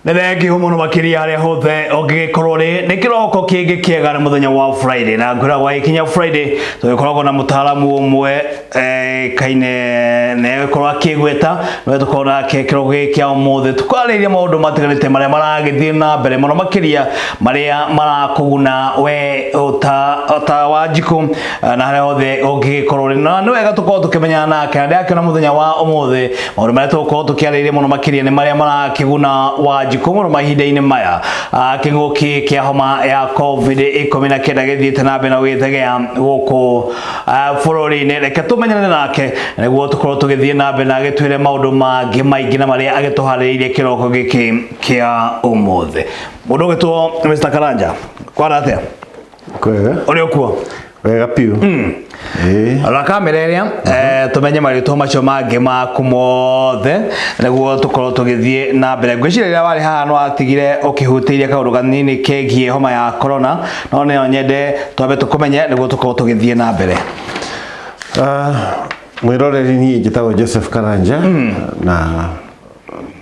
Nĩ thengiũ mũno makĩria harĩa hothe ũngĩgĩkorwo rĩ nĩ kĩroko kĩngĩ kĩega nĩ mũthenya wa Friday na ngwĩra gwagĩkinya Friday tũgĩkoragwo na mũtaaramu ũmwe kaine na egũkorwo akĩgweta no tũkorwo nake kĩroko gĩkĩ kĩa ũmũthĩ tũkwarĩria maũndũ matiganĩte marĩa maragĩthiĩ na mbere mũno makĩria marĩa marakũguna we ta Wanjikũ na harĩa hothe ũngĩgĩkorwo rĩ na nĩ wega tũkorwo tũkĩmenyana nake na ndĩrakĩona mũthenya wa ũmũthĩ maũndũ marĩa tũgũkorwo tũkĩarĩrĩria mũno makĩria nĩ marĩa marakĩguna Wanjikũ mũno mahinda-inĩ maya. Kĩng'ũki kĩa homa ya COVID 19 gĩthiĩte na mbere na gũgĩthegea gũkũ bũrũri-inĩ. Reke tũmenyane nake nĩguo tũkorwo tũgĩthiĩ na mbere na agĩtwĩre maũndũ mangĩ maingĩ na marĩa agĩtũharĩrĩirie kĩroko gĩkĩ kĩa ũmũthĩ. Mũndũ ũgĩtwo Mr. Karanja, kwara atĩa? Kwega. Ũrĩ okuo? Wega piũ. Ĩĩ. Rora kamera ĩrĩa tũmenye marĩtwa macio mangĩ maku mothe nĩguo tũkorwo tũgĩthiĩ na mbere. Ngwĩciria rĩrĩa warĩ haha nĩ watigire ũkĩhutĩirie kaũndũ kanini kegiĩ homa ya corona, no no nyende twambe tũkũmenye nĩguo tũkorwo tũgĩthiĩ na mbere. Mwĩroreri niĩ njĩtagwo Joseph Karanja na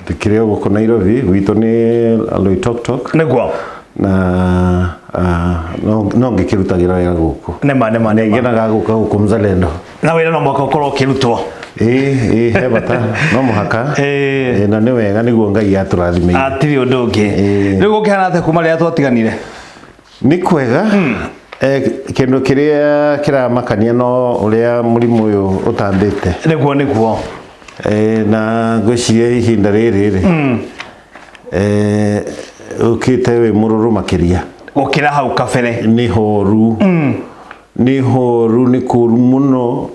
ndĩkĩrĩ o gũkũ Nairobi gwitũ nĩ Oloitoktok. Nĩguo. Na no ngĩkĩrutagĩra wĩra gũkũ. Nĩma nĩma nĩma. Ngenaga gũka gũkũ Mzalendo. Na wĩra no mũhaka ũkorwo ũkĩrutwo. Ĩĩ ĩĩ he bata no mũhaka. Ĩĩ. Na nĩ wega nĩguo Ngai atũrathimĩire. Hatirĩ ũndũ ũngĩ. Ĩĩ. Rĩu gũkĩhana atĩa kuma rĩrĩa twatiganire? Nĩ kwega. Kĩndũ kĩrĩa kĩramakania no ũrĩa mũrimũ ũyũ ũtambĩte. Nĩguo nĩguo. Na ngwĩciria ihinda rĩrĩ rĩ ũkĩte wĩ mũrũrũ makĩria. Gũkĩra hau kabere. Nĩ horu. Nĩ horu, nĩ kũru mũno.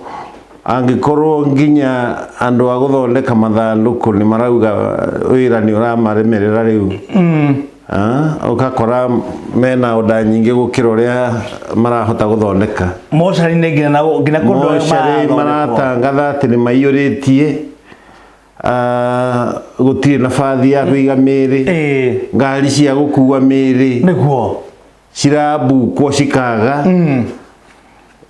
Angĩkorwo nginya andũ a gũthondeka mathandũkũ nĩ marauga wĩra nĩ ũramaremerera rĩu. Ũgakora mena oda nyingĩ gũkĩra ũrĩa marahota gũthondeka. Mocarĩ-inĩ nginya na nginya kũndũ Mocarĩ maratangatha atĩ nĩ maiyũrĩtie, gũtirĩ nabathi ya kũiga mĩĩrĩ, ngari cia gũkua mĩĩrĩ nĩguo cirabukwo cikaga.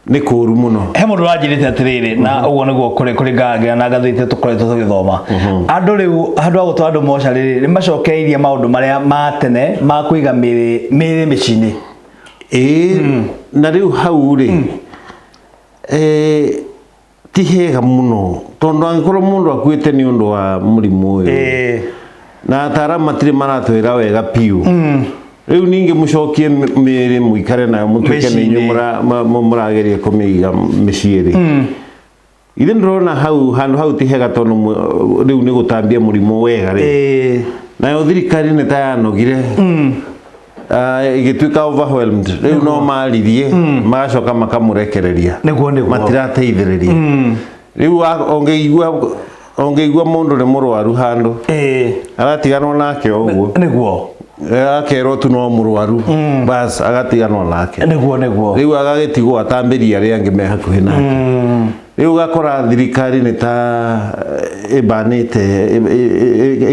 Nĩ kũru mũno. He mũndũ ũranjĩrĩte atĩrĩrĩ, na ũguo nĩguo kũrĩ kũringana na ngathĩti tũkoretwo tũgĩthoma. Andũ rĩu handũ ha gũtwara andũ mocarĩ rĩ, nĩ macokeirie maũndũ marĩa ma tene ma kũiga mĩĩrĩ mĩciĩ-inĩ. Ĩĩ, na rĩu hau rĩ, ti hega mũno tondũ angĩkorwo mũndũ akuĩte nĩ ũndũ wa mũrimũ ũyũ na ataaramu matirĩ maratwĩra wega piũ, rĩu ningĩ mũcokie mĩĩrĩ mũikare nayo mũtuĩke nĩ inyuĩ mũrageria kũmĩiga mĩciĩ rĩ, ithe ndĩrona hau handũ hau ti hega tondũ rĩu nĩ gũtambia mũrimũ wega rĩ. Nayo thirikari nĩ ta yanogire, ĩgĩtuĩka overwhelmed, rĩu no maririe magacoka makamũrekereria. Nĩguo nĩguo. Matirateithĩrĩria. Rĩu ũngĩigua mũndũ nĩ mũrwaru handũ, aratiganwo nake o ũguo. Nĩguo. Akerwo tu no mũrwaru, bas agatiganwo nake. Nĩguo nĩguo. Rĩu agagĩtigwo atambĩrie arĩa angĩ me hakuhĩ nake. Rĩu ũgakora thirikari nĩ ta ĩbanĩte,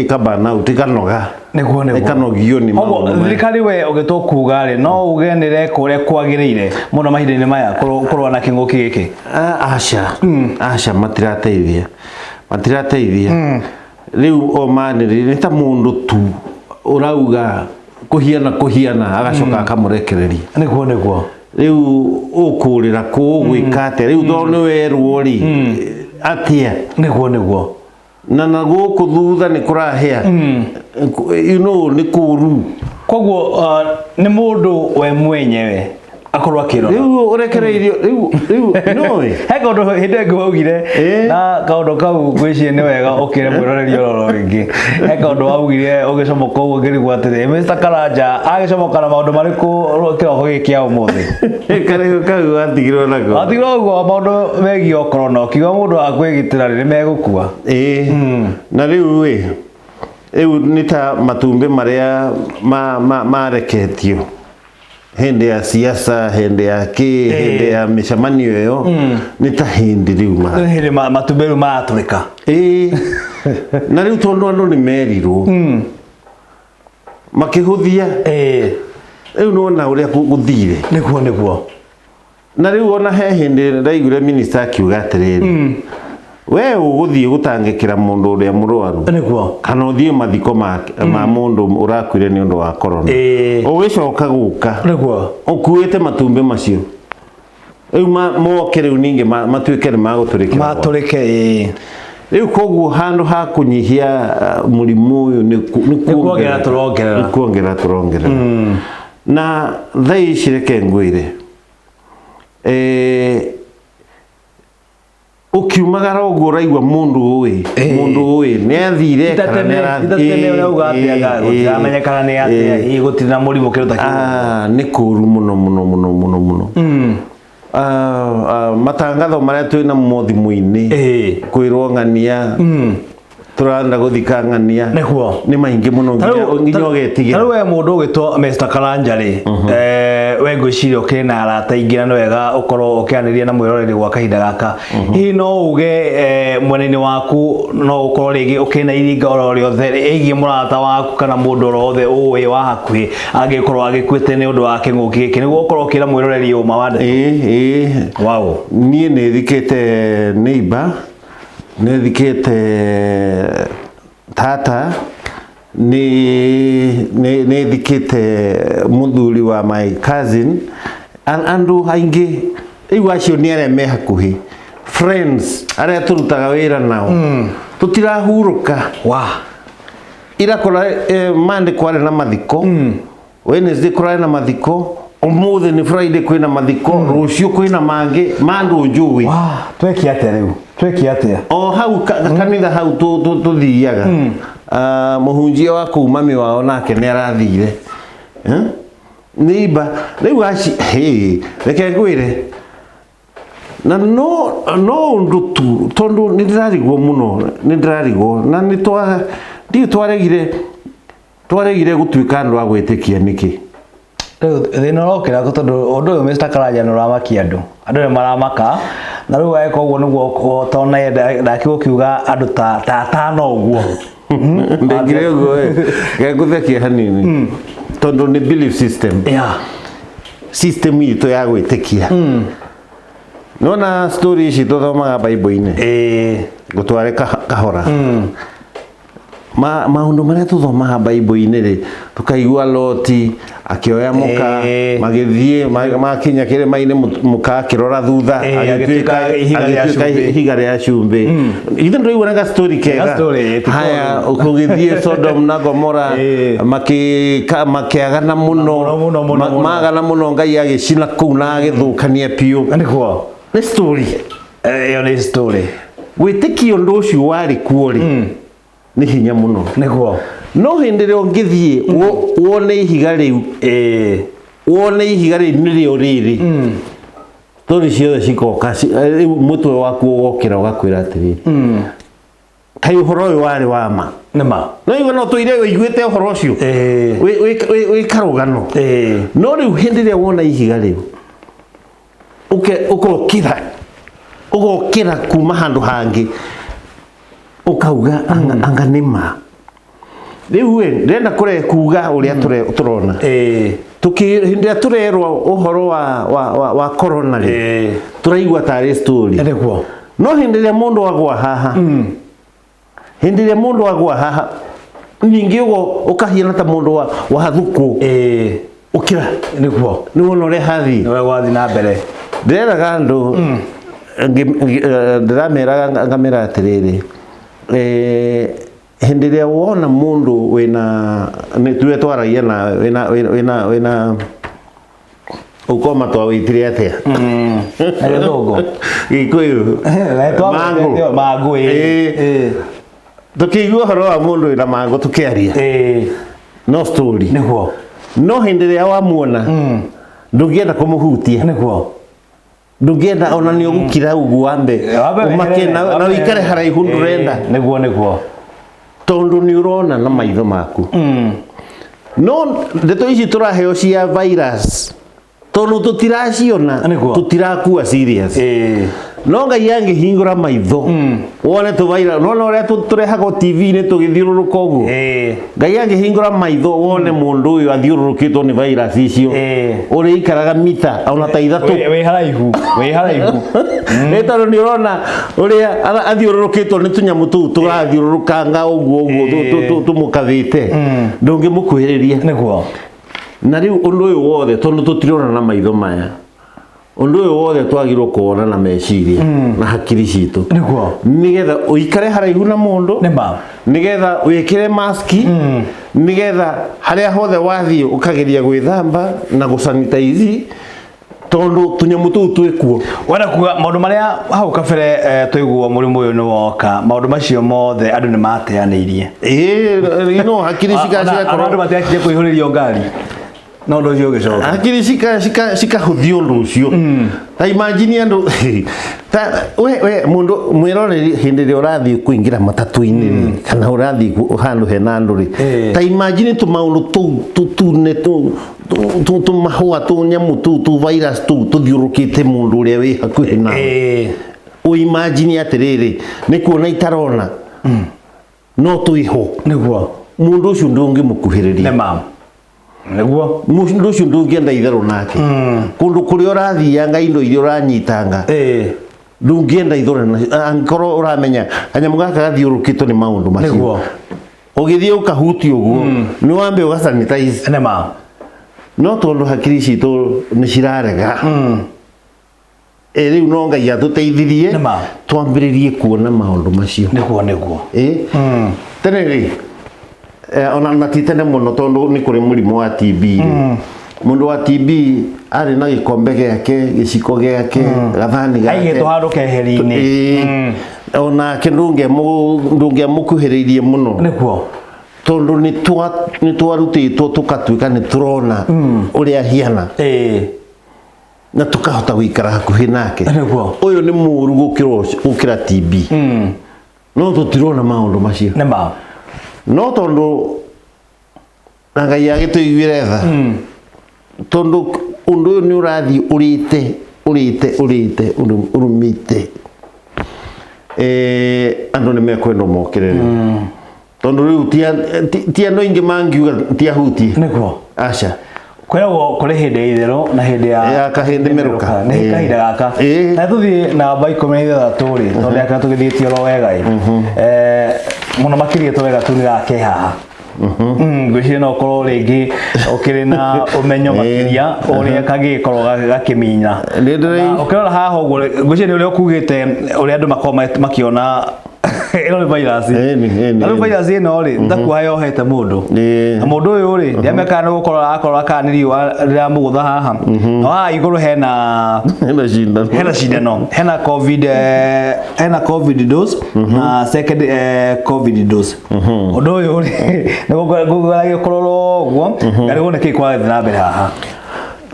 ĩka burn out, ĩkanoga. Nĩguo nĩguo. Ĩkanogio nĩ Koguo maũndũ maya. thirikari we ũgĩtwo kuga rĩ, no uge nĩ ĩreka ũrĩa kwagĩrĩire mũno mahinda-inĩ maya kũrũa na kĩng'ũki gĩkĩ? Aca, aca, matirateithia, matirateithia. Rĩu o manĩrĩria nĩ ta mũndũ tu ũrauga kũhiana kũhiana agacoka akamũrekereria. Nĩguo nĩguo. Rĩu ũkũrĩra kũ, ũgwĩka atĩa rĩu tondũ nĩ werwo rĩ atĩa? Nĩguo nĩguo. Na gũkũ thutha nĩ kũrahĩa, you know, nĩ kũru. Koguo nĩ mũndũ we mwenyewe akorwo akĩrora. Rĩu ũrekereirio rĩu nĩũĩ. He kaũndũ hĩndĩ ĩngĩ waugire, na kaũndũ kau ngwĩciria nĩ wega ũkĩre mwĩroreri ororo rĩngĩ. He kaũndũ waugire ũgĩcomoka ũguo ngĩrigwo atĩrĩ, Mr. Karanja agĩcomoka na maũndũ marĩkũ kĩroko gĩkĩ kĩa ũmũthĩ? Karĩgo kau watigirwo nako. Watigirwo ũguo maũndũ megiĩ o corona, ũkiuga mũndũ wa kwĩgitĩra rĩ nĩ megũkua. Ĩĩ. Na rĩu ĩ, rĩu nĩ ta matumbĩ marĩa mareketio hĩndĩ ya siasa, hĩndĩ ya kĩ, hĩndĩ ya mĩcemanio ĩyo, nĩ ta hĩndĩ rĩu ma Nĩ hĩndĩ matumbĩ rĩu maratũrĩka. Ĩĩ. Na rĩu tondũ andũ nĩ merirwo makĩhũthia, rĩu nĩwona ũrĩa gũthire. Nĩguo nĩguo. Na rĩu ona he hĩndĩ ndaiguire minister akiuga atĩrĩrĩ, We ũgũthiĩ gũtangĩkĩra mũndũ ũrĩa mũrwaru Nĩguo. kana ũthiĩ mathiko ma mũndũ ũrakuire nĩ ũndũ wa corona, ũgĩcoka gũka ũkuĩte matumbĩ macio rĩu moke rĩu ningĩ matuĩke nĩ magũtũrĩkĩra. Matũrĩke, ĩĩ. Rĩu koguo handũ ha kũnyihia mũrimũ ũyũ nĩ kuongerera tũrongerera. Nĩ kuongerera tũrongerera. Na thaa ici reke ngwĩre, ũkiumagara ũguo ũraigua mũndũ ũĩ, mũndũ ũĩ nĩ athire kana nĩ Ita tene ũrauga atĩa, gũtiramenyekana nĩ atĩa, hihi gũtirĩ na mũrimũ kĩndũ ta kĩu. Ah, nĩ kũru mũno mũno mũno mũno mũno. Ah, ah, matangatho marĩa twĩ namo thimũ-inĩ, kwĩrwo ng'ania tũrenda gũthika ng'ania, nĩ maingĩ mũno nginya ũgetigĩra. Tarĩu we mũndũ ũgĩtwo Mr. Karanja rĩ, we ngwĩciria ũkĩrĩ na arata aingĩ na nĩ wega ũkorwo ũkĩaranĩria na mwĩroreri gwa kahinda gaka. Hihi no uge mwena-inĩ waku no ũkorwo rĩngĩ ũkĩrĩ na iringa oro rĩothe ĩgiĩ mũrata waku kana mũndũ oro wothe ũĩ wa hakuhĩ angĩkorwo agĩkuĩte nĩ ũndũ wa kĩng'ũki gĩkĩ, nĩguo ũkorwo ũkĩra mwĩroreri ũma wa ndeto? Ĩĩ. Wow. Niĩ nĩ thikĩte neighbor, nĩ thikĩte tata, nĩ thikĩte mũthuri wa my cousin, andũ aingĩ. Rĩu acio nĩ arĩa me hakuhĩ, friends arĩa tũrutaga wĩra nao, tũtirahurũka. Ira kũra Monday kwarĩ na mathiko, Wednesday kũrarĩ na mathiko, ũmũthĩ nĩ Friday kwĩna mathiko, rũciũ kwĩna mangĩ ma andũ njũĩ. Wa, tweke atĩa rĩu? Tweke atĩa? O hau kanitha hau tũthiaga, ah, mũhunjia wa kũu mami wao nake nĩ arathire. Eh? Nĩimba rĩu aci hĩ, reke ngwĩre na no ũndũ tu, tondũ nĩ ndĩrarigwo mũno, nĩ ndĩrarigwo na nĩ twa ndiũ twaregire gũtuĩka andũ a gwĩtĩkia nĩkĩ. Rĩu thĩna ũrokĩra kũ? Tondũ ũndũ ũyũ, Mr. Karanja, nĩ ũramakia andũ, andũ nĩ maramaka na rĩu weka ũguo nĩguo tona ndakiuga ũkiuga andũ ta atano ũguo. Ndekire ũguo ĩ, ngũthekie hanini tondũ nĩ belief system, system itũ ya gwĩtĩkia. Nona story ici tũthomaga Bible-inĩ, ngũtware kahora maũndũ marĩa tũthomaga Bible-inĩ rĩ, tũkaigua Loti akĩoya mũka, magĩthiĩ makinya kĩrĩma-inĩ, mũka akĩrora thutha, agĩtuĩka ihiga rĩa agĩtuĩka cumbĩ. Ihiga rĩa cumbĩ. Ithe ndũraigua nĩ ga story kega? Story, ti. Haya, ũgĩthiĩ Sodom na Gomora, makĩagana mũno. Mũno, mũno, mũno, mũno. Magana mũno, Ngai agĩcina kũu na agĩthũkania biũ. Nĩ story. Ĩyo nĩ story. Gwĩtĩkia ũndũ ũcio warĩ kuo rĩ, nĩ hinya mũno. No hĩndĩ ĩrĩa ũngĩthiĩ wone ihiga rĩu, wone ihiga rĩu nĩrĩo rĩrĩ, story ciothe cigoka, rĩu mũtwe waku ũgokĩra ũgakwĩra atĩrĩrĩ, kaĩ ũhoro ũyũ warĩ wa ma? Nĩma. No igua no tũire ũiguĩte ũhoro ũcio wĩ karũgano, no rĩu hĩndĩ ĩrĩa wona ihiga rĩu, ũkokĩra ũgokĩra kuma handũ hangĩ ũkauga, anga nĩ ma. Rĩu ĩ ndĩrenda kũre kuga ũrĩa tũrona hĩndĩ ĩrĩa tũrerwo ũhoro wa corona rĩ, tũraigua tarĩ story. No hĩndĩ ĩrĩa mũndũ agwa haha, hĩndĩ ĩrĩa mũndũ agwa haha ningĩ ũgo ũkahiana ta mũndũ wathukwo, ũkĩra, nĩ wona ũrĩa hathiĩ. Nĩwe gwathiĩ na mbere. Ndĩreraga andũ, ndĩrameraga ngamera atĩrĩrĩ, hĩndĩ ĩrĩa wona mũndũ wĩna nĩ tuwe twaragia na wĩna ukoma twawĩtire atĩa Na gĩthũngũ? Gĩkũyũ. Mangũ. Mangũ, ĩĩ. Tũkĩigua ũhoro wa mũndũ wĩna mangũ tũkĩaria, no story. No hĩndĩ ĩrĩa wamuona, ndũngĩenda kũmũhutia, ndũngĩenda ona nĩ ũgũkira ũguo wambe Wambe ũmake weherere, na wambe ũikare weherere. haraihu, ndũrenda, Nĩguo. Tondũ nĩ ũrona na maitho maku. No ndeto ici tũraheo cia virus, tondũ tũtiraciona, tũtirakua serious. No Ngai angĩhingũra maitho wone tũvaira, nona ũrĩa tũrehagwo TV-inĩ tũgĩthiũrũrũka ũguo. Ngai angĩhingũra maitho wone mũndũ ũyũ athiũrũrũkĩtwo nĩ virus icio, ũrĩikaraga mita ona ta 3. Wĩ haraihu, wĩ haraihu. Nĩ tondũ nĩ ũrona ũrĩa athiũrũrũkĩtwo nĩ tũnyamũ tũu tũrathiũrũrũkanga ũguo ũguo tũmũkathĩte, ndũngĩmũkuhĩrĩria. Nĩguo. Na rĩu ũndũ ũyũ wothe tondũ tũtirona na maitho maya, ũndũ ũyũ wothe twagĩrĩirwo kuona na meciria na hakiri citũ. Nĩguo. Nĩgetha ũikare haraihu na mũndũ. Nĩma. Nĩgetha wĩkĩre maski, nĩgetha harĩa hothe wathiĩ ũkageria gwĩthamba na gũsanitize, tondũ tũnyamũ tũu twĩkuo. Wenda kuga maũndũ marĩa hau kabere twaigua mũrimũ ũyũ nĩ woka, maũndũ macio mothe andũ nĩ mateanĩirie. Ĩĩ, no hakiri cigakorwo andũ matiakire kũihũrĩrio ngari. No ũndũ ũcio ũgĩcoka. Hakiri cikahũthia ũndũ ũcio. Ta imagine andũ ta we mũndũ mwĩroreri hĩndĩ ĩrĩa ũrathiĩ kũingĩra matatũ-inĩ rĩ, kana ũrathiĩ handũ hena andũ rĩ, ta imagine tũmaũndũ tũu tũtune tũmahũa tũnyamũ tũu tũ virus tũu tũthiũrũrũkĩte mũndũ ũrĩa wĩ hakuhĩ nawe. Ũ imagine atĩrĩrĩ, nĩ kuona itarona no twĩho. Nĩguo. Mũndũ ũcio ndũngĩmũkuhĩrĩria. Nĩma. Nĩguo. Mũndũ ũcio ndũngĩenda itherũ nake. Kũndũ kũrĩa ũrathianga indo iria ũranyitanga, ndũngĩenda itherũ na angĩkorwo ũramenya kanyamũ gaka gathiũrũrũkĩtwo nĩ maũndũ macio. Nĩguo. Ũgĩthiĩ ũkahutia ũguo, nĩ wambe ũgasanitize. Nĩma. No tondũ hakiri citũ nĩ cirarega. Rĩu no Ngai atũteithirie Nĩma. twambĩrĩrie kuona maũndũ macio. Nĩguo, nĩguo. Tene rĩ, ona na ti tene mũno tondũ nĩ kũrĩ mũrimũ wa TB rĩ. Mũndũ wa TB arĩ na gĩkombe gĩake, gĩciko gĩake, gathani gake. Aigĩtwo handũ keheri-inĩ. Onake ndũngĩamũkuhĩrĩirie mũno. Nĩguo. Tondũ nĩ twarutĩtwo tũkatuĩka nĩ tũrona ũrĩa ahiana. Na tukahota gũikara hakuhĩ nake. Nĩguo. Ũyũ nĩ mũũru gũkĩra TB. No tũtirona maũndũ macio. Nĩma. No tondũ na Ngai agĩtũiguĩre tha. Tondũ ũndũ ũyũ nĩ ũrathiĩ ũrĩte, ũrĩte, ũrĩte, ũrũmĩte. Andũ nĩ mekwenda mokĩrĩre. Tondũ rĩu ti andũ aingĩ mangiuga ti ahutie. Nĩguo. Aca. Kwĩragwo kũrĩ hĩndĩ ya itherũ na hĩndĩ ya kahĩndĩ mĩrũka. Nĩ kahinda gaka. Na tũthiĩ namba 16 rĩ, tondũ yakana tũgĩthiĩtie oro wega ĩ. Mũno makĩria tũrega tu nĩ gake haha. Ngwĩciria no ũkorwo rĩngĩ ũkĩrĩ na ũmenyo makĩria ũrĩa kangĩgĩkorwo gakĩmina. Na ũkĩrora haha ũguo, ngwĩciria nĩ ũrĩa ũkugĩte ũrĩa andũ makoragwo makĩona ĩno nĩ virus. Na rĩu virus ĩno rĩ, ndakuoha yohete mũndũ. Na mũndũ ũyũ rĩ, ndiamenya kana nĩ gũkorora akorora kana nĩ riũa rĩramũgũtha haha. No haha igũrũ hena cindano. Hena cindano. Hena COVID, hena COVID dose na second COVID dose. Ũndũ ũyũ rĩ, nĩ gũgeragia kũrorwo ũguo, na rĩu nĩkĩĩ kũrathiĩ na mbere haha.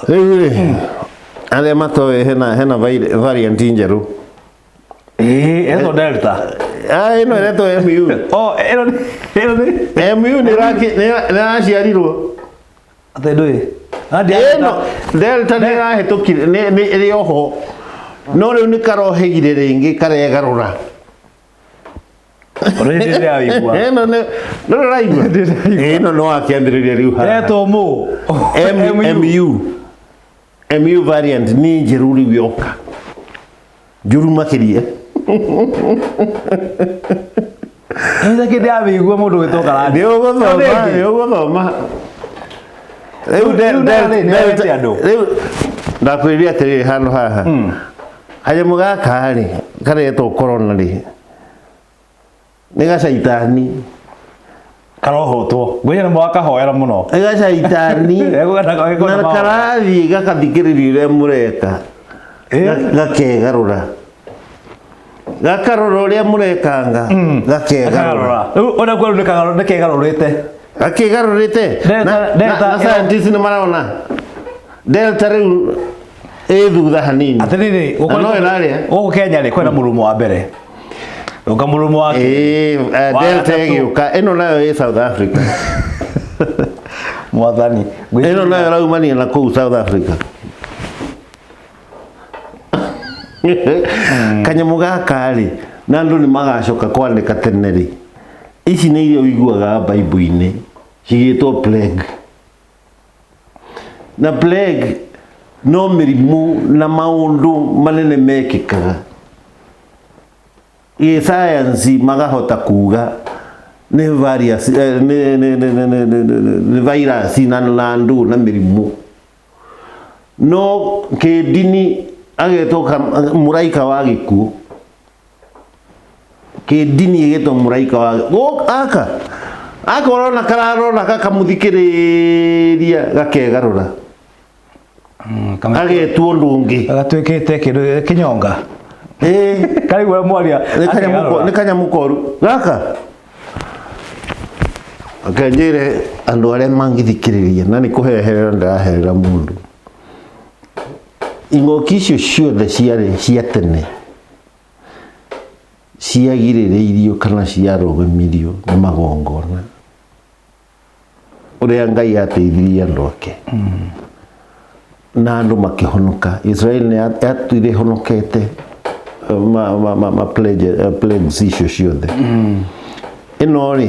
Rĩu rĩ, arĩa matoĩ hena variant njerũ. Ĩno Delta. Ĩno ĩretwo MU. Oh, ĩno nĩ MU nĩ ĩraciarirwo. Atĩ ndũĩ? Ĩno Delta nĩ ĩrahĩtũkire, nĩ ĩrĩ oho. No rĩu nĩ karohĩgire rĩngĩ karegarũra. Ũndũ ũcio ndĩraigua. Ĩno nĩ ndũraigua? Ĩno no akĩambĩrĩria rĩu haha. Ĩretwo mũ? MU. MU variant nĩ njerũ rĩu yoka. Njũru makĩria. Nĩ kĩndĩ ndĩramĩigua mũndũ ũgĩtwo Karani. Nĩ ũgũthoma, nĩ ũgũthoma. Rĩu Rĩu andũ. Rĩu ndakwĩrire atĩrĩrĩ handũ haha. Kanyamũ gaka rĩ, karetwo corona rĩ, nĩ gacaitani. Karohotwo. Ngwĩciria nĩ mwakahoera mũno. Nĩ gacaitani. Na karathiĩ gakathikĩrĩria ũrĩa mũreka. Gakegarũra. Gakarora ũrĩa mũrekanga, gakegarũra. Rĩu ũrĩa kwĩrwo nĩ kegarũrĩte. Gakegarũrĩte. Delta Na scientists nĩ marona. Delta rĩu ĩ thutha hanini. Atĩrĩrĩ, Na no ĩrarĩa. gũkũ Kenya rĩ, kwĩna mũrumo wa mbere. Ũka mũrumo wa Delta gatatũ. ĩgĩũka. Ĩno nayo ĩ South Africa. Mwathani. Ĩno nayo ĩraumania na kũu South Africa. Kanyamũ gaka rĩ, na andũ nĩ magacoka kwandĩka tene rĩ, ici nĩ iria ũiguaga Bible-inĩ cigĩtwo plague. Na plague no mĩrimũ na maũndũ manene mekĩkaga. Gĩsayansi magahota kuga nĩ various, nĩ virus na ndũ na mĩrimũ. No kĩndini agetwo mũraika wa gĩkuũ. Kĩndini ĩgetwo mũraika wa gĩkuũ. Aka aka ũrona kararora gakamũthikĩrĩria gakegarũra. Agetwo ũndũ ũngĩ. Gatuĩkĩte kĩndũ kĩnyonga. Ĩĩ. Karigua mwaria. Nĩ kanyamũ koru. Gaka. Reke njĩre andũ arĩa mangĩthikĩrĩria na nĩ kũheherera ndĩraherera mũndũ. Ing'ũki icio ciothe ciarĩ cia tene ciagirĩrĩirio kana ciarũgamirio nĩ magongona ũrĩa Ngai ateithirie andũ ake na andũ makĩhonoka. Israel nĩ yatũire ĩhonokete ma plagues icio ciothe. Ĩno rĩ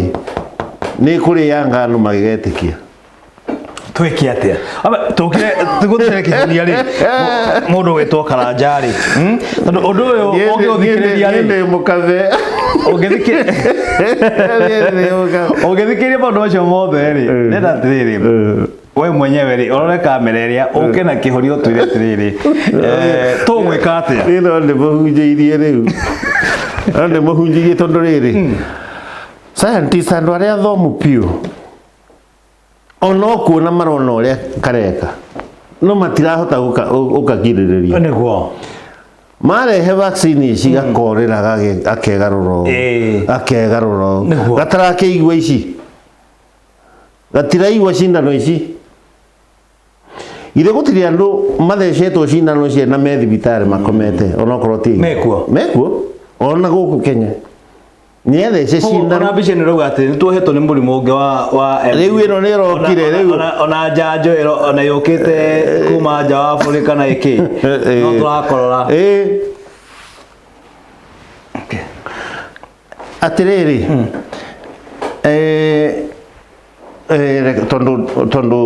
nĩ kũrĩanga andũ magĩgetĩkia. Twĩke atĩa? Tũkire tũgũtire kĩhonia rĩ, mũndũ ũgĩtwo Karanja rĩ, tondũ ũndũ ũyũ ũngĩũthikĩrĩria rĩ, ndĩ mũkabe. Ũngĩthikĩrĩria maũndũ macio mothe rĩ, nenda atĩrĩrĩ, we mwenyewe rĩ, ũrore kamera ĩrĩa, ũke na kĩhonia ũtwĩre atĩrĩrĩ, tũgwĩka atĩa? Niĩ no ndĩmũhunjĩirie rĩu. No ndĩmũhunjĩirie tondũ rĩrĩ, scientists andũ arĩa athomu biũ, ona kuona marona ũrĩa kareka, no matirahota gũkagirĩrĩria. Nĩguo. Marehe vaccine ici gakorĩra gakegarũra ũũ. Gakegarũra ũũ. Gatarakĩigua ici. Gatiraigua cindano ici. Ithe gũtirĩ andũ mathecetwo cindano cia na me thibitarĩ makomete onokorwo ti aingĩ. Mekuo. Mekuo. Ona gũkũ Kenya. Nĩ athece cindano. Ona mbica ĩno ĩrauga atĩ nĩ tuohetwo nĩ mũrimũ ũngĩ wa M. Rĩu ĩno nĩ ĩrokire, rĩu. Ona njanjo ĩro, ona yũkĩte kuma nja wa bũrũri kana ĩkĩ. No tũrakorora. Atĩrĩrĩ, tondũ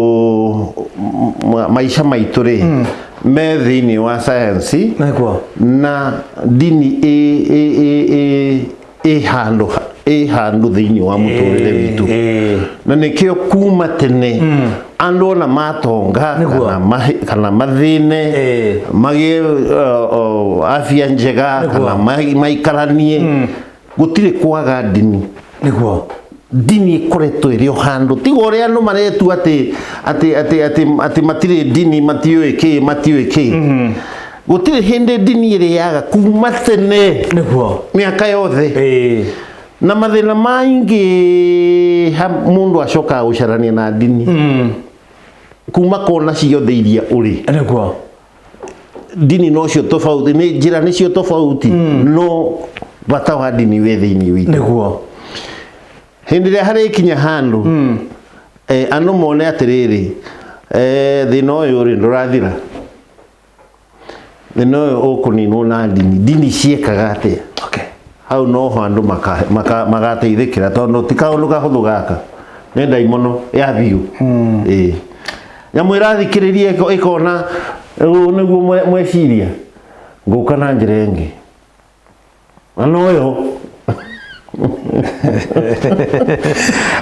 maica maitũ rĩ, me thĩinĩ wa science na ndini ĩ handũ thĩinĩ wa mũtũrĩre witũ. Na nĩkĩo kuma tene andũ ona matonga kana mathĩne, magĩe afya njega, kana maikaranie, gũtirĩ kwaga ndini. Ndini ĩkoretwo ĩrĩ o handũ. Tiga ũrĩa andũ maretua atĩ matirĩ ndini, matiũĩ kĩ, matiũĩ kĩ. Gũtirĩ hĩndĩ ndini ĩrĩaga kuma tene. Mĩaka yothe. Na mathĩna maingĩ mũndũ acokaga gũcarania na ndini. Kuma kona ciothe iria ũrĩ. Ndini nocio tofauti, nĩ njĩra nĩcio tofauti, no bata wa ndini wĩ thĩinĩ witũ. Hĩndĩ ĩrĩa harĩkinya handũ, andũ mone atĩrĩrĩ, thĩna ũyũ rĩ ndũrathira. Thĩna ũyũ ũkũninwo na ndini. Ndini ciĩkaga atĩa? Hau noho andũ magateithĩkĩra, tondũ ti kaũndũ kahũthũ gaka. Nĩ ndaimono ya biũ. Nyamũ ĩrathikĩrĩria ĩkona ũũ nĩguo mweciria, ngũka na njĩra ĩngĩ. Na noyo.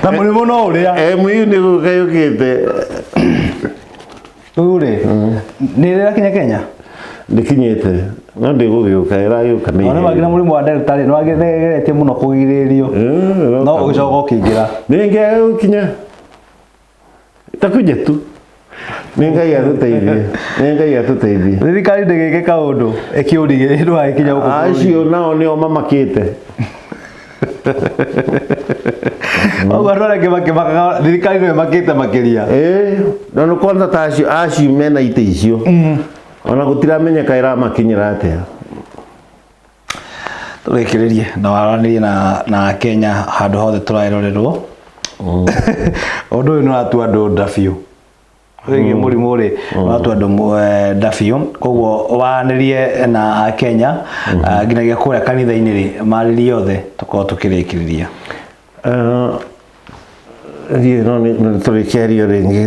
Na mũrimũ no ũrĩa. Mũiyũ nĩ gũka yũkĩte. Rĩu rĩ, nĩ ĩrakinya Kenya? Ndĩkinyĩte. No ndĩgũgĩũka, ĩragĩũka nĩ Ona wagĩra mũrimũ wa Delta rĩ, nĩ wagĩregeretie mũno kũgirĩrĩrio. No ũgĩcoka ũkĩingĩra. Nĩ ngĩaga gũkinya. Itakuja tu. Nĩ Ngai atũteithie. Nĩ Ngai atũteithie. Thirikari ndĩgĩke kaũndũ ĩkĩũrigĩrĩria ndũgagĩkinya gũkũ bũrũri. Acio nao nĩo mamakĩte. Ũguo andũ arĩa angĩ makĩmakaga thirikari nĩyo ĩmakĩte makĩria. Na nĩ kwanza ta acio mena itĩ icio. Ona gũtiramenyeka ĩramakinyĩra atĩa. Tũrĩkĩrĩrie na waranĩrie na Kenya handũ hothe tũrerorerwo. Ũndũ ũyũ nĩ ũratua andũ nda biũ. Wĩgiĩ mũrimũ rĩ, watua andũ nda biũ, koguo wanĩrie na Akenya, nginyagia kũrĩa kanitha-inĩ rĩ, marĩrie othe tũkorwo tũkĩrĩkĩrĩria. Thiĩ no nĩ tũrĩkĩario rĩngĩ.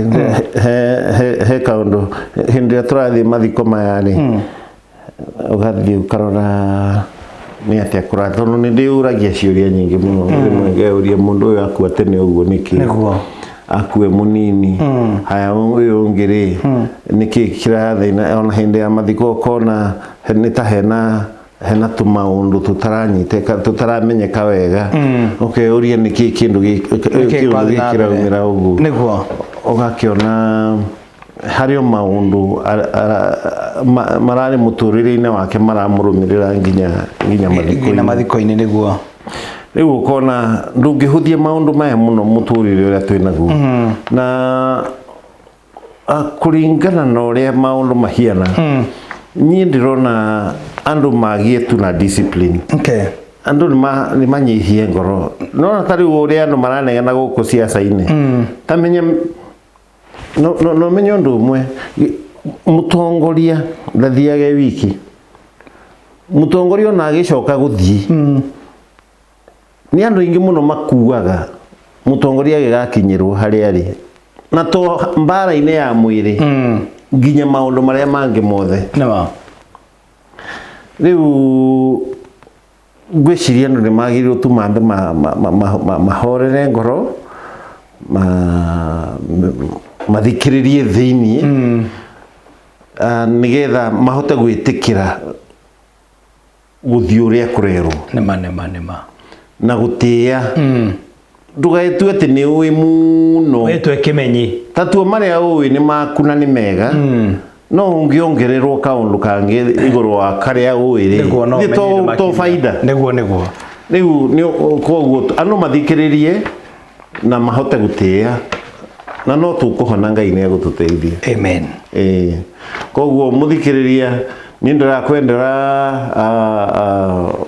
He kaũndũ hĩndĩ ĩrĩa tũrathiĩ mathiko maya rĩ, ũgathiĩ ũkarora nĩ atĩa kũra, tondũ nĩ ndĩyũragia ciũria nyingĩ mũno. Rĩmwe ngeyũria, mũndũ ũyũ akua tene ũguo nĩkĩ? Akue mũnini. Haya, ũyũ ũngĩ rĩ, nĩkĩ kĩrathĩna? Ona hĩndĩ ya mathiko ũkona nĩ ta hena tũmaũndũ tũtaranyitĩka, tũtaramenyeka wega, ũkeyũria nĩkĩ kĩndũ Nĩkĩ kĩũndũ kĩrathiĩ na mbere? gĩkĩraumĩra ũguo. Ũgakĩona harĩ o maũndũ mararĩ mũtũrĩre-inĩ wake maramũrũmĩrĩra nginya nginya mathiko-inĩ. Mathiko-inĩ, nĩguo. Rĩu ũkona ndũngĩhũthia maũndũ maya mũno mũtũrĩre ũrĩa twĩ naguo na kũringana na ũrĩa maũndũ mahiana, niĩ ndĩrona andũ magie tu na discipline. Andũ nĩ manyihie ngoro. Nona ta rĩu ũrĩa andũ maranegena gũkũ ciaca-inĩ, ta menya no menye ũndũ ũmwe, mũtongoria ndathiage wiki. Mũtongoria ona agĩcoka gũthiĩ, nĩ andũ aingĩ mũno makuaga mũtongoria agĩgakinyĩrwo harĩa arĩ, na to mbara-inĩ ya mwĩrĩ, nginya maũndũ marĩa mangĩ mothe. Rĩu ngwĩciria andũ nĩ magĩrĩirwo tu mambe mahorere ngoro, mathikĩrĩrie thĩiniĩ, nĩgetha mahote gwĩtĩkĩra gũthiĩ ũrĩa kũrerwo. Nĩma, nĩma, nĩma. Na gũtĩĩa, ndũgetue atĩ nĩ ũĩ mũno. Wĩtwe kĩmenyi. Tatua marĩa ũĩ nĩ maku na nĩ mega, no ũngĩongererwo kaũndũ kangĩ igũrũ wa karĩa ũĩ rĩ, Nĩguo, no nĩ ũmenye to makĩria. Baida. Nĩguo. Rĩu nĩ koguo andũ mathikĩrĩrie na mahote gũtĩĩa, na no tũkũhona, Ngai nĩ egũtũteithia. Amen. Ĩĩ, koguo mũthikĩrĩria, niĩ ndĩrakwendera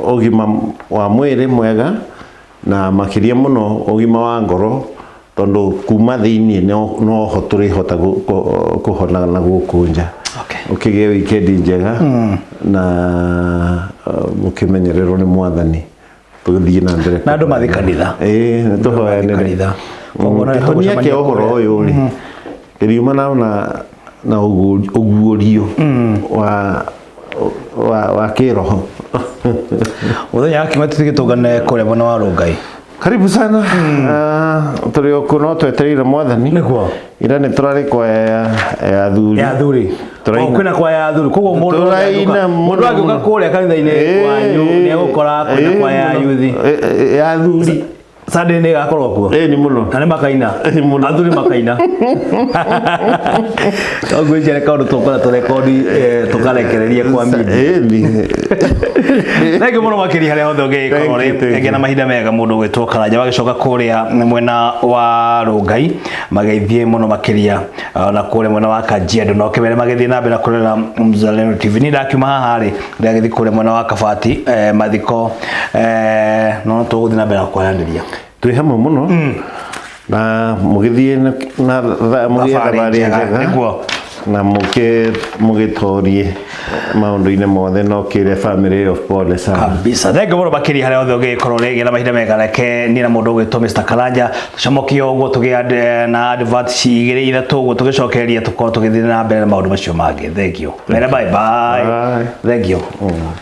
ũgima wa mwĩrĩ mwega, na makĩria mũno ũgima wa ngoro, tondũ kuma thĩiniĩ noho tũrĩhota kũhona na gũkũ nja. Ũkĩgĩe wikendi njega na mũkĩmenyererwo nĩ Mwathani, tũgĩthiĩ na mbere. Na andũ mathiĩ kanitha. Ĩĩ, nĩ tũhoyanĩre. Kanitha. Koguo no Kĩhonia tũgũcemania kĩa ũhoro kũrĩa. ũyũ rĩ, kĩriumana na ũguũrio wa kĩroho. Mũthenya wa kiumia tũthiĩ tũngane kũrĩa mwena wa Rũngai. Karibu sana. Tũrĩ o kũ, no twetereire Mwathani. Ira nĩ tũrarĩ kwaya ya athuri. Ya athuri. Tũraina. Oh, kwĩna kwaya ya athuri, koguo mũndũ Tũraina mũno mũndũ angĩũka mũno. kũrĩa kanitha-inĩ wanyu nĩ egũkora kwĩna kwaya ya yuthi. Ya athuri. Sunday nĩ ĩgakorwo kuo. Ĩĩ, nĩ mũno. Na nĩ makaina. Ĩĩ, mũno. Athuri makaina. No ngwĩciria kaũndũ tũkora tũrekondi, tũkarekereria kwa media. Ĩĩ, nĩ. Thengiũ mũno makĩria harĩa hothe ũngĩgĩkorwo Thank you, rĩ. thank Gĩa na you. mahinda mega. Mũndũ ũgwĩtwo Karanja wagĩcoka kũrĩa mwena wa Rũngai magĩthiĩ mũno makĩria, na kũrĩa mwena wa Kajiado, na ũkĩmere magĩthiĩ na mbere na kũrera Mzalendo TV. Niĩ ndakiuma haha rĩ, ndagĩthiĩ kũrĩa mwena wa Kabati, mathiko, no tũgũthiĩ na mbere na kwaranĩria. Twĩ hamwe mũno na mũgĩthiĩ na mũgĩe thabarĩ thabarĩ njega, njega. Na mũgĩtorie maũndũ-inĩ mothe, no kĩre family ĩyo pole sana. Kabisa, thengiũ mũno makĩria harĩa hothe ũngĩgĩkorwo rĩngĩ na mahinda mega. Reke niĩ na mũndũ ũgwĩtwo Mr Karanja tũcomokie ũguo, tũgĩe na advert igĩrĩ ithatũ ũguo, tũgĩcokereria tũkorwo tũgĩthiĩ na mbere na maũndũ macio mangĩ. Thank you mere, bye bye. Bye. Thank you.